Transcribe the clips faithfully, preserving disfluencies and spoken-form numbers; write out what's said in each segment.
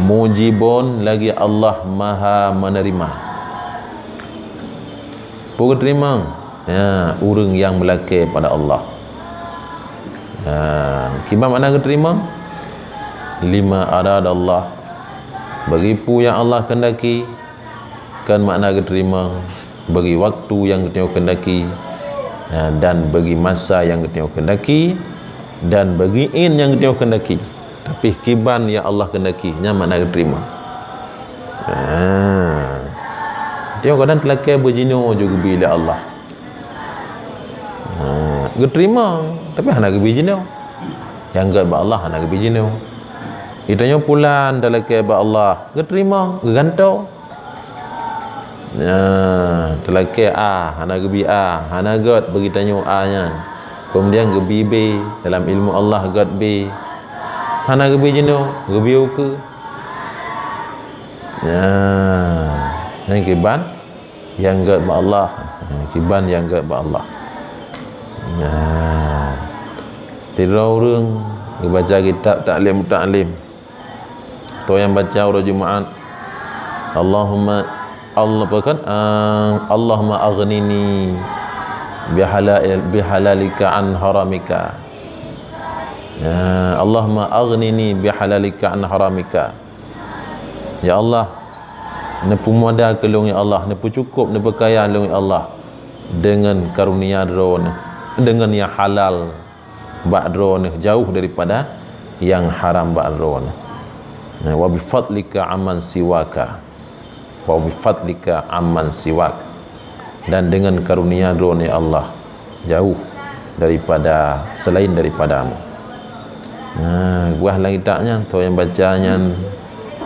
Mujibun, lagi Allah Maha Menerima. Peue geuteurimong? Ya, ureuëng nyang meulakée pada Allah. Ya, kiban makna geuteurimong? Lima aradallah. Bagi peue nyang Allah keundaki, kan makna geuteurimong, bagi waktu nyang geutanyoe keundaki, ya, dan bagi masa nyang geutanyoe keundaki, dan bagi ên nyang geutanyoe keundaki. Tapi kiban nyang Allah keundaki, nyan makna geuteurimong. Ha. Tanyoe kadang teulakée beujinoe ju geubi lé Allah. Ha, geuteurimong, tapi hana geubi jinoe. Nyang gét bak Allah hana geubi jinoe. Geutanyoe pulan talakée bak Allah, geuteurimong, geugantoe. Ya, talakée A, hana geubi A, hana gét bagi tanyoe A nyan. Kemudian geubi B, dalam ilmu Allah gét B. Hana geubi jinoe, geubi ukeue. Ya, nyang kiban nyang gét bak Allah. Kiban nyang gét bak Allah. Nah, sidroe ureuëng geubaca kitab taklim-taklim. Toh nyang baca uroe Jumaat, Allahumma, Allah, apa kan? Ah, Allahumma aghnini bihala-, bihalalika an haramika. Ya, Allahumma aghnini bihalalika an haramika. Ya Allah, neupeumudah keu lôn, ya Allah, neupeucukôp, neupeukaya lôn, ya Allah, deungon karunia Droeneuh, deungon nyang halal bak Droeneuh, jauh daripada nyang haram bak Droeneuh. Nah, wa bi fadlika amman siwaka. Wa bi fadlika amman siwak. Dan deungon karunia Droeneuh, ya Allah, jauh daripada selain daripada-Mu. Nah, buah langit tak nyan, toh nyang baca nyan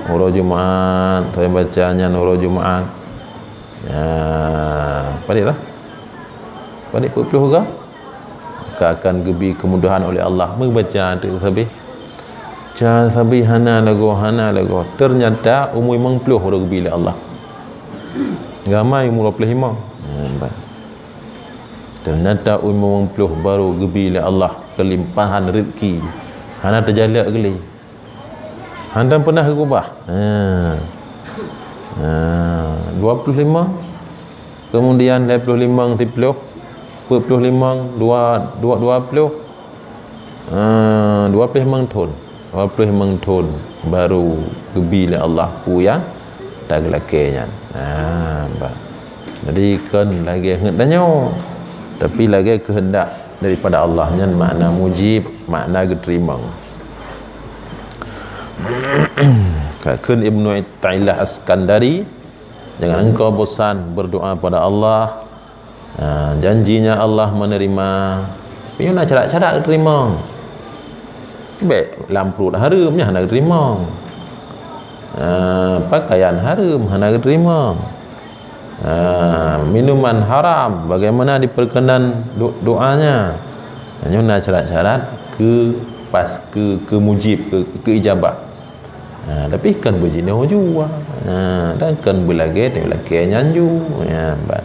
uroe Jumaat, toh nyang baca nyan uroe Jumaat. Nah, padit lah. Padit peuet ploh ga. Ka akan geubi kemudahan oleh Allah. Meubaca tu sabé. Ca sabé hana lagoe, hana lagoe. Ternyata umur limong ploh baru geubi lé Allah. Ramai umur dua puluh lima. Nah, nampak. Ternyata umur limong ploh baru geubi lé Allah keulimpahan rezeki. Hana teujalak geulé. Hantom peunah geubah. Ha. Ha, dua puluh lima. Kemudian lhèe ploh limong siploh, peuet ploh limong, dua, dua, dua ploh, eh, dua ploh limong thon. Dua ploh limong thon baru geubi lé Allah peue nyang tageulakée nyan. Ha, bah. Jadi, kon lagée ngon tanyoe, tapi lagée keuheundak daripada Allah. Nyan makna mujib, makna geuteurimong. Ka kheun Ibnu Athaillah Askandari, "Jangan engkau bosan berdoa pada Allah. Ha, janjinya Allah menerima. Tapi na syarat-syarat geuteurimong. Bék lam pruet hareuem, nyan hana geuteurimong. Ha, pakaian hareuem, hana geuteurimong. Ha, minuman haram, bagaimana diperkenan do-, doanya?" Nyoe na syarat-syarat keu pas, keu, keu mujib, keu, keu ijabah. Ha, tapi kon beujinoe ju. Ha, dan kon beulagée, lakée nyan ju. Ya, ban.